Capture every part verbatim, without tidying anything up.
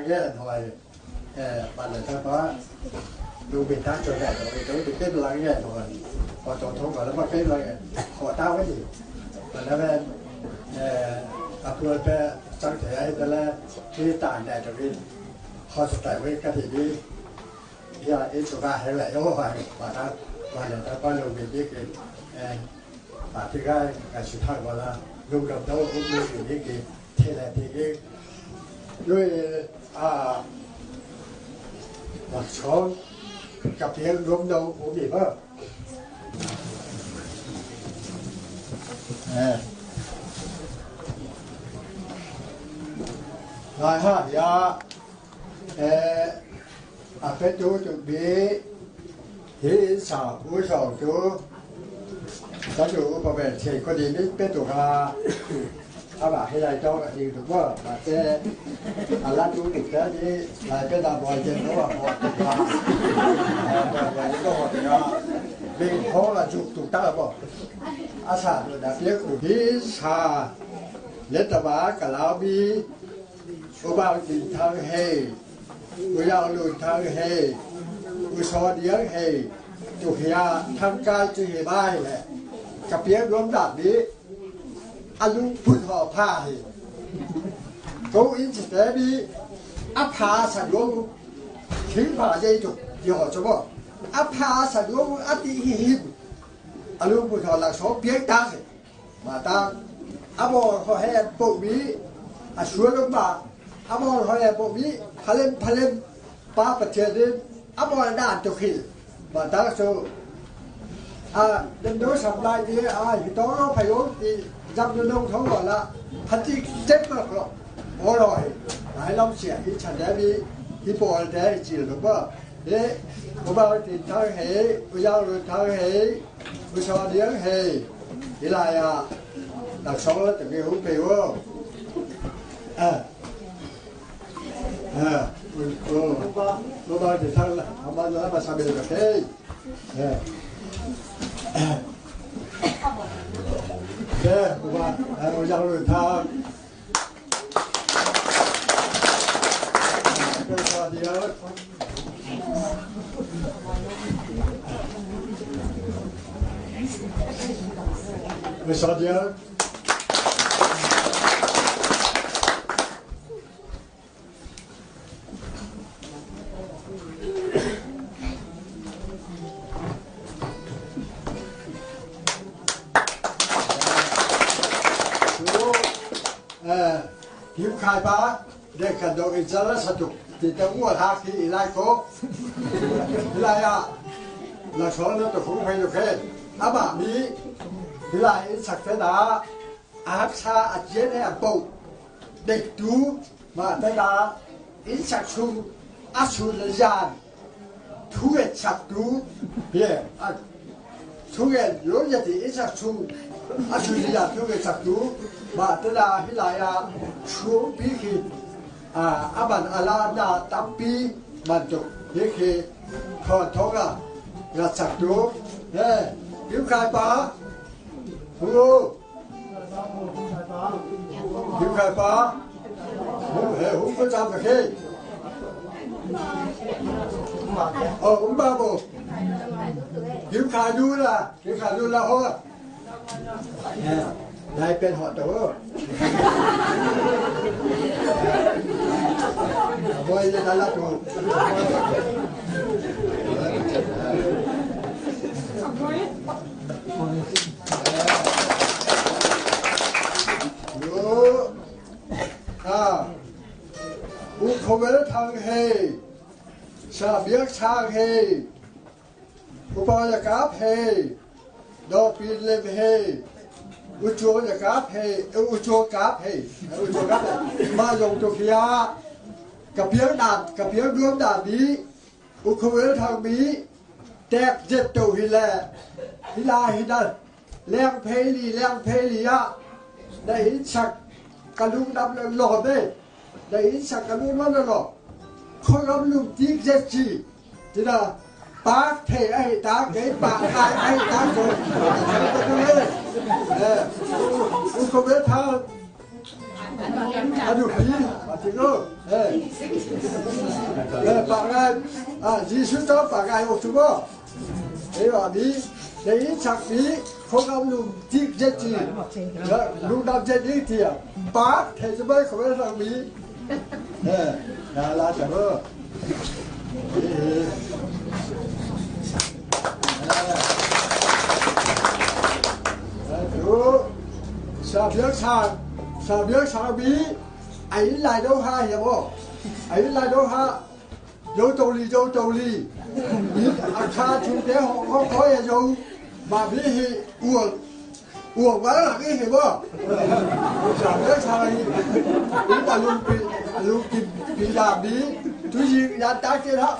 Ngen hoi, eh, ban le ta pa, lu bin ta cho da do, do di pen la ngen hoi. Ko to to ko la ma pen la ngen. Ko ta wa di. Ba la ben, eh, a pu pe chang te ai ta la, ti ta da do di. Ko sa ta wa ka ti di. Ya, e cho ka he la yo hoi. Ba ta, ban le ta pa lu bin di ke, eh, Pha ti gai ka si thak wala lungdam dau um ni ni ki thei le thei ki. Lui a mak chong ka piang lungdam um ni ba. Eh. Lai ha ya. Eh, a pe tu tu bi hi sa hu sa tu. Sa tu pa pe che ko di ni pe tu ka. A ba hi lai to ka di tu ko ma te. A la tu tu ka di lai pe da bo je no ba bo tu ka. Bo je no ba tu ka. Bi ho la ju tu ta bo. A sa tu da pe ku hi sa. Le ta ba ka la bi. U Bau Tin Thang hei, U Yau Lun Thang hei, U Saw Diang hei, tu hia thang kai tu hi bai le. Ka piang luang dap ni, a lung put haw pha hi. Ko in si te ni, a pha sa luang, thing pha dei tu, di haw cho bo. A pha sa luang, a ti hi hi. A lung put haw lak saw piang ta hi. Ma ta, a bawl haw he po mi, a sual lo ma, a bawl haw he po mi, phalem phalem, pa Pathian in, a bawl dan to khil. Ma ta so, a, dem do sam lai ti, a, hi to lo pha yo ti, jam do nong thong lo la, pha ti step lo lo. Bawl haw he, lai lam sia, hi chan de mi, hi bawl de, hi cil lo ba. He, ko ba ti thang he, ko yau lo thang he, Ui, saw diang hei. Hi lai ah, dak sawng la teng hei hong pei vo. Ah. Ah. Ui, oh. Lo ba ti thang la, a ma la ma sa be la hei. Eh. Eh, ko ba, eh, ui, yang lui thang. Eh, Kim Khai pa, dek kan dong in sa la sa tuk, ti te ua hak hi i lai ko. Hi lai ah, la sawng na to hu phei lo khe. A ma mi, hi lai in sak te na, a haksa a cian he a bo. Dek tu, ma te na, in sak sung, a sun le yan. Thu ngen sak tu, hia, a, thu ngen lo ya ti in sak tu, a sui ya thu ngen sak tu, ma te la hi lai a, sung pi khin, a, a man a la na tampi man tuk, hi khi, khon thong a, ngat sak tu, he, Kim Khai pa, hu, Kim Khai pa. Hong, he, hong ko cham ka khei. Oh, hong ba bo. Kim Khai du la, Kim Khai du la ho. He, lai pen ho to. Boy le la la tu. Yo. A. U Khawel Thang hei. Sa Biak Sang hei. U Paw Za Kap hei. Dawng Pin Lem hei. U Cuang Za Kap hei. U Cuang Kap hei. U Cuang Kap hei. Ma zong tuk hia. Ka piang dan, ka piang duam dan dih. U Khawel Thang mi tek zet to hi leh, hi lai hi dan, leng phei li, leng phei li ah, na innsak ka lungdam lo lo de, na innsak ka lungdam lo lo. Khualam lum tik zet ci, ci na, pak thei ahi ta, kei pak ngai ahi ta, ko, eh, U Khawel Thang, A nupi, a ti lo. Eh. Eh, pah ngai. Ah, Jesu tawh pah ngai awk tu maw. Ei, a mi, na inn sak mi, khuagam lum dik zet ci. Na lungdam zet ding ci a. Pak thei ci mai khuagam sak mi. Eh, na la ta lo. Eh, eh. Eh. Sa biak sa, sa biak sa mi. A inn lai do ha hiam aw. A inn lai do ha. Zo to li, zo to li. A kha thute hawh hawh hawh a zo. Mah mi hi uang. Uang mah lak i hi maw. Sa le sa hi. Inn a lungpi, a lungpi pi da mi. Tu yi yan tak te ha.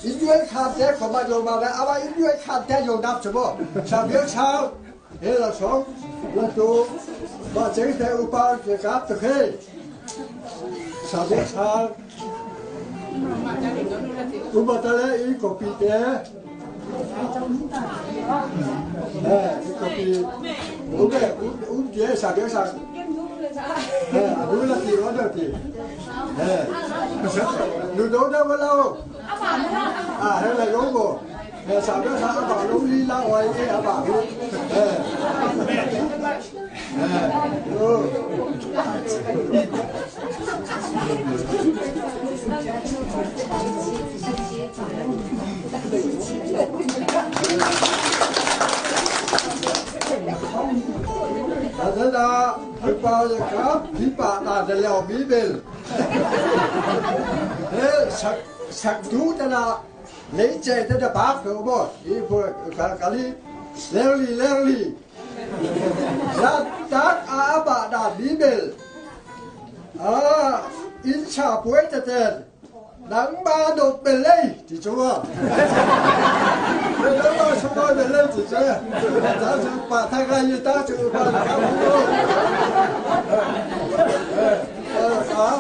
Inn yuai khan te kho ma zo ma le. A ma inn yuai khan te zo nap sa maw. Sa biak sa. He la song, la tu, ba cheng te upa ke kap te he. Sa de sa. Upa ta le i kopi te. He, i kopi. Ube, u, u te sa de sa. He, a du la ti, wa da ti. He. Nu do da wa la o. A, he la yo bo. Eh, sa bia sa a ba lo li la oi e a ba lo. Eh. Eh. Oh. Sa sa da, hei pa ya ka, hei pa na da liao Bible. Eh, sak, sak du da la. Lei cei te da bak to bo. I phu ka, ka li. Lerli, lerli. Za tak a a ba da Bible. A, in sa puai te te. Nang ba do belei ti chua. Nang ba so ba belei ti chua. Ta chu pa ta ga yi ta chu pa ka bu. Eh, eh, ah.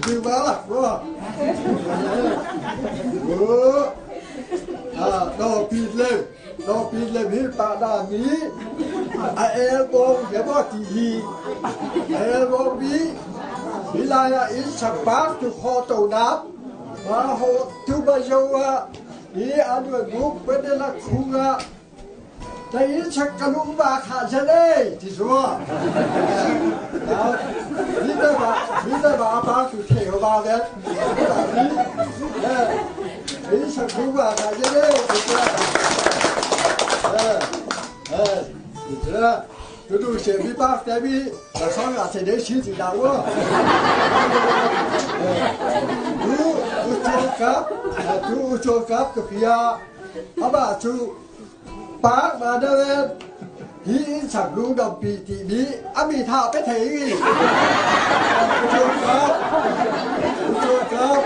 Ding ba la, bro. Oh. Ah, no, please, lem. Dawpin le mi pahna mi a elbawng hi maw ti hi. A elbawng mi hi lai-ah inn sakpak tu khawh to nam. Mah hawh tu mah zo ah i a nuai guk pene lak khung ah na inn sak ka lung ba khah zen ei ti zo ah. Mite ba, mite ba a bang tu thei ho ba vet. Eh, inn sak lung ba khah zen ei ti zo ah. Eh, eh, ti zo ah. Tu du se mi bak te mi, la sang la se de si ti da wo. Eh, tu, tu cho kap, eh, tu cho kap tu kia. A ba tu, pak ma da vet. Hi inn sak lung dam pi ti mi, a mi tha pe thei i. Tu cho kap, tu cho kap.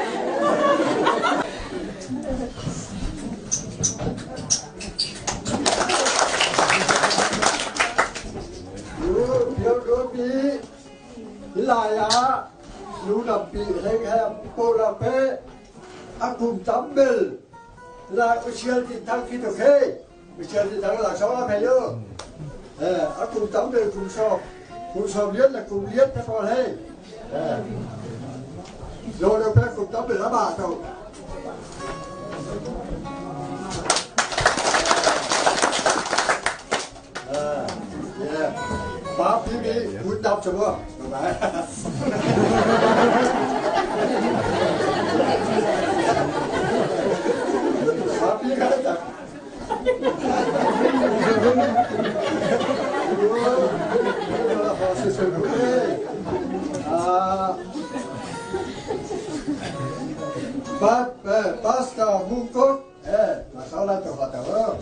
Hi lai-ah lungdampih henghem poh lak peh a kum tam bel. Lai u sial tin thang khit uh hei. U sial tin thang lak sawm a phei uh. Eh, a kum tam bel kum sawm. Kum sawm lian le kum lian te pawl hei. Eh. Lo lo pek kum tam bel a bah to. Ah, yeah. Papi mi kun dap coba. Papi kan tak. Ah, pa, eh, Pastor Mungkok. Eh, masalah tu kata lo.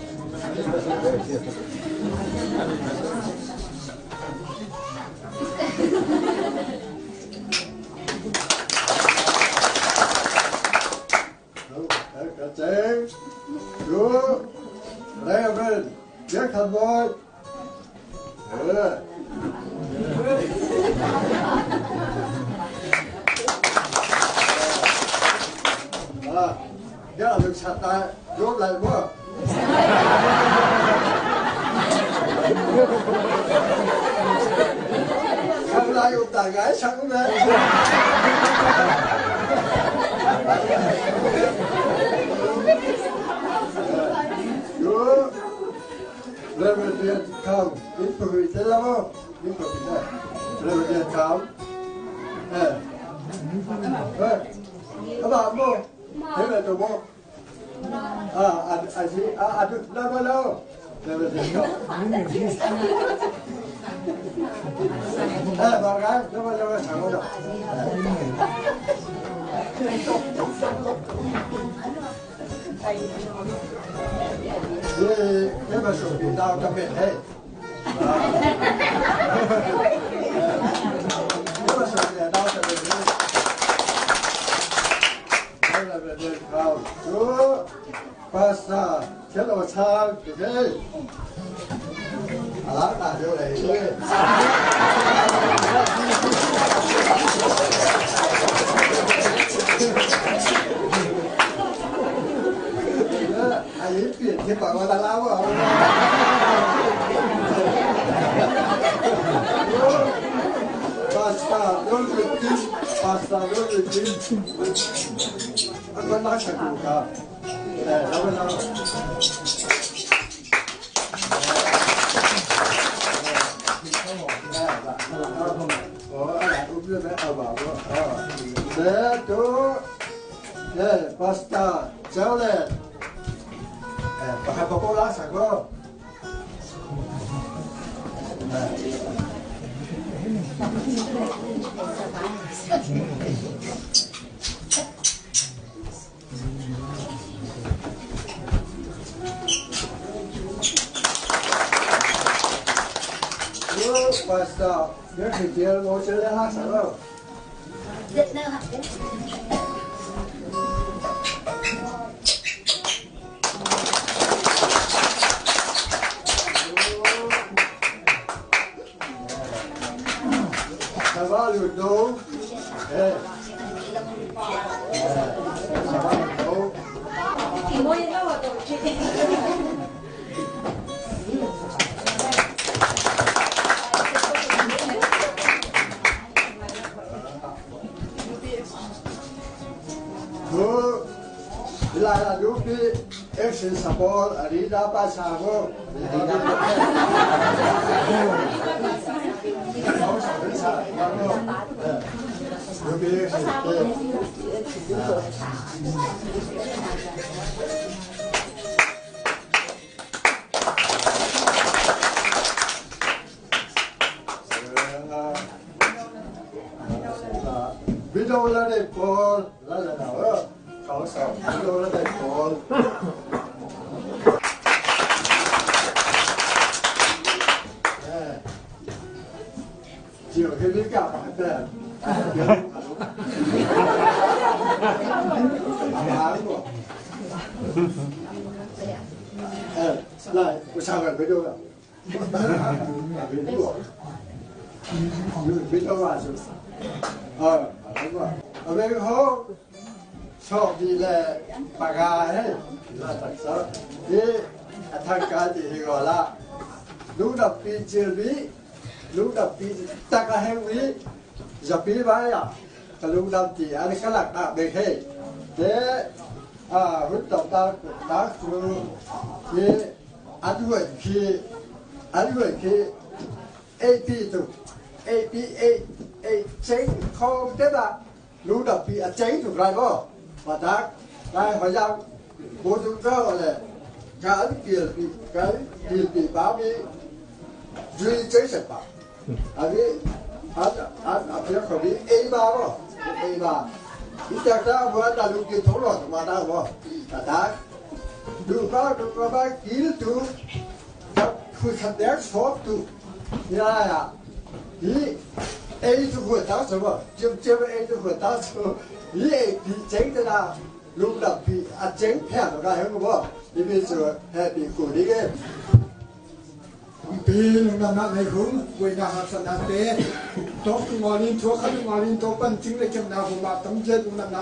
Kaceng. Tu. Reverend. Dia kan boy. Dah luk sat lai, luk lai maw. Sang lai up ta ngai sang maw. Yo. Reverend Kam, in pui te la maw. In pui te. Reverend Kam. Eh. Eh. Aba maw. Thế là tôi bố. À, à, à, gì? À, à, tôi, đâu, đâu, đâu. Tôi là gì? À, bà gái, đâu, đâu, đâu, đâu, đâu. Thế, thế mà sổ bị đau cho mệt thế. Pastor, hello, Charles. Hey. Alang na jo le. Ai, pian thiam bang ua ta lau a. Pastor, don't repeat. Pastor, don't repeat. Ang ganda sa kuka. Eh, lawan, lawan. Oh, ala, ubli na, awa, awa. Satu. Eh, Pastor, jauh le. Eh, pakai pokok lah, sago. Pastor, dia kerja mau jalan lah, sago. Thu, lai la dupi, action support, a leader pa sa ho. Dupi, action support. Video la dei pawl, la la na, eh. Kau sa, video la dei pawl. Eh. Chiều cái đứa cặp hả? Ờ, lại, có sao gần với đâu đâu? Biết đâu mà rồi. Ờ, ở đây mà. Ở đây không? Sawh dih le paga hei. La taksa. Hi a thangka ti hi gawla. Lungdampi cilbi. Lungdampi taka hengbi. Zapi bai a ka lungdam ti an ka lak tak bek hei. Te a hun tawm tak tak tu. Hi an huai khi an huai khi. Eipi tu eipi ei ei ceng khawng te dah. Lungdampi a ceng tuk lai maw? Patak lai hoih zang. Bo tuk kau le. Kan pilpi, kan pilpi pa mi. Zui ceng set pa. A mi an an a piak ko mi ei ba maw? Ei ba. I tak ta hua ta lungkim thong lo ma ta maw? Patak. Du pa du pa ba kil tu. Khui khat dek sawp tu. Hi lai ah. Hi ei tu khuat tak so maw. Ciamciam ei tu khuat tak so. Hi ei pi ceng te na. Lungdampi a ceng phian lo ka heng maw. Hi mi cu hehpih kul ding e. Pi lungdamna nei khum, buaina haksatna te. Tawk tu ngawlin, thuak khat tu ngawlin, tawk pan cing le kemna khum ah tam ciat lungdamna